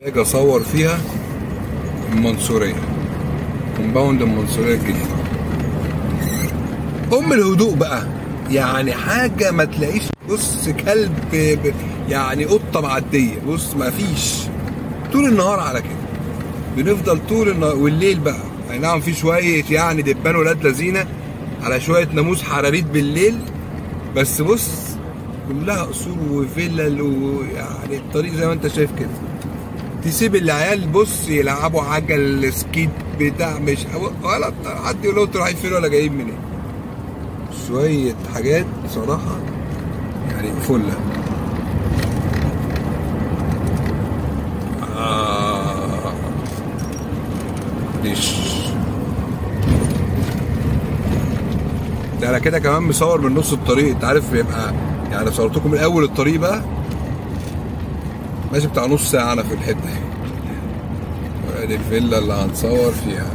اجي اصور فيها المنصوريه، compound المنصوريه الجديدة. ام الهدوء بقى، يعني حاجة ما تلاقيش. بص كلب يعني قطة معدية، بص ما فيش طول النهار على كده، بنفضل طول النهار والليل بقى. اي نعم في شوية يعني دبان ولاد لذينه على شوية ناموس حراريت بالليل، بس بص كلها قصور وفلل، ويعني الطريق زي ما انت شايف كده. تسيب العيال بص يلعبوا عجل سكيت بتاع، مش ولا حد يقول لهم انتوا رايحين فين ولا جايين منين. شوية حاجات صراحة يعني فله. ديش ده انا كده كمان مصور من نص الطريق، انت عارف بيبقى يعني صورتكم من اول الطريق بقى ماشي بتاع نص ساعة انا في الحتة دي. ادي الفيلا اللي هنصور فيها،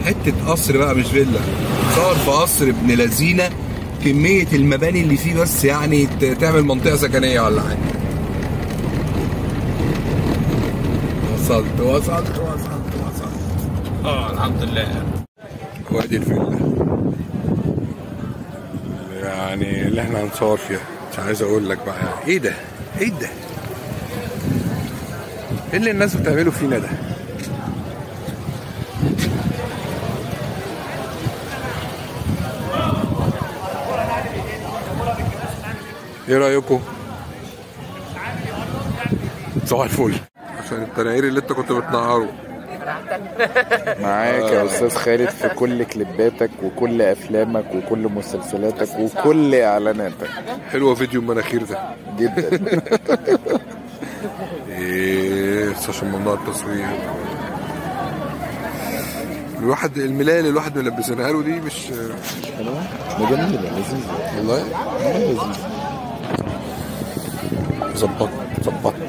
حتة قصر بقى مش فيلا، نصور في قصر ابن لذينه، كمية المباني اللي فيه بس يعني تعمل منطقة سكنية ولا حاجة. وصلت وصلت وصلت وصلت، الحمد لله. وادي الفيلا يعني اللي احنا هنصور فيها. مش عايز اقول لك بقى يعني ايه ده، ايه ده، ايه اللي الناس بتعمله فينا ده. ايه رايكم؟ صباح الفل. عشان التناقير اللي انت كنت بتنقره معاك يا استاذ خالد في كل كليباتك وكل افلامك وكل مسلسلاتك وكل اعلاناتك. حلوة فيديو المناخير ده جدا. ايه عشان ممنوع التصوير. الواحد الملايه اللي الواحد ملبسينها له دي مش حلوة؟ جميلة لذيذة والله، لذيذة. ظبطت ظبطت.